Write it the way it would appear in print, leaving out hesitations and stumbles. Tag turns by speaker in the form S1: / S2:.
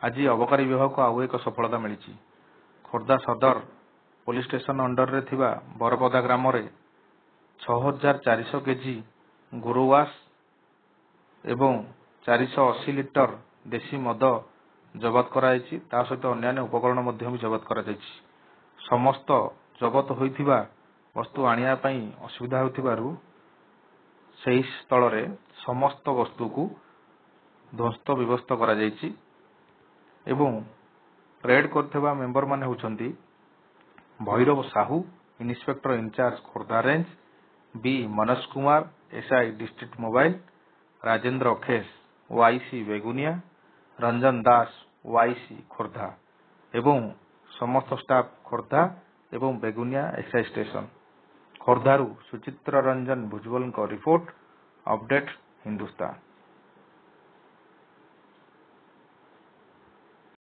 S1: ଆଜି ଅବକାରୀ ବିଭାଗକୁ ଆଉ ଏକ ସଫଳତା ମିଳିଛି। ଖୋର୍ଦ୍ଧା ସଦର ପୋଲିସ ଷ୍ଟେସନ ଅଣ୍ଡରରେ ଥିବା ବରପଦା ଗ୍ରାମରେ 6400 କେଜି ଗୋରୁୱାସ ଏବଂ 480 ଲିଟର ଦେଶୀ ମଦ ଜବତ କରାଯାଇଛି। ତା ସହିତ ଅନ୍ୟାନ୍ୟ ଉପକରଣ ମଧ୍ୟ ବି ଜବତ କରାଯାଇଛି। ସମସ୍ତ ଜବତ ହୋଇଥିବା ବସ୍ତୁ ଆଣିବା ପାଇଁ ଅସୁବିଧା ହେଉଥିବାରୁ ସେହି ସ୍ଥଳରେ ସମସ୍ତ ବସ୍ତୁକୁ ଧ୍ୱସ୍ତ ବିଧ୍ୱସ୍ତ କରାଯାଇଛି ଏବଂ ରେଡ୍ କରିଥିବା ମେମ୍ବରମାନେ ହେଉଛନ୍ତି Bhairav Sahu, inspector in charge Khordha range, B Manoj Kumar, SI district mobile, Rajendra Khes, OIC Begunia, Ranjan Das, OIC Khordha ଏବଂ ସମସ୍ତ ଷ୍ଟାଫ୍ ଖୋର୍ଦ୍ଧା ଏବଂ ବେଗୁନିଆ ଏକ୍ସାଇଜ ଷ୍ଟେସନ। ଖୋର୍ଦ୍ଧାରୁ ସୁଚିତ୍ର ରଞ୍ଜନ ଭୁଜବଲଙ୍କ ରିପୋର୍ଟ, ଅପଡେଟ୍ ହିନ୍ଦୁସ୍ତାନ।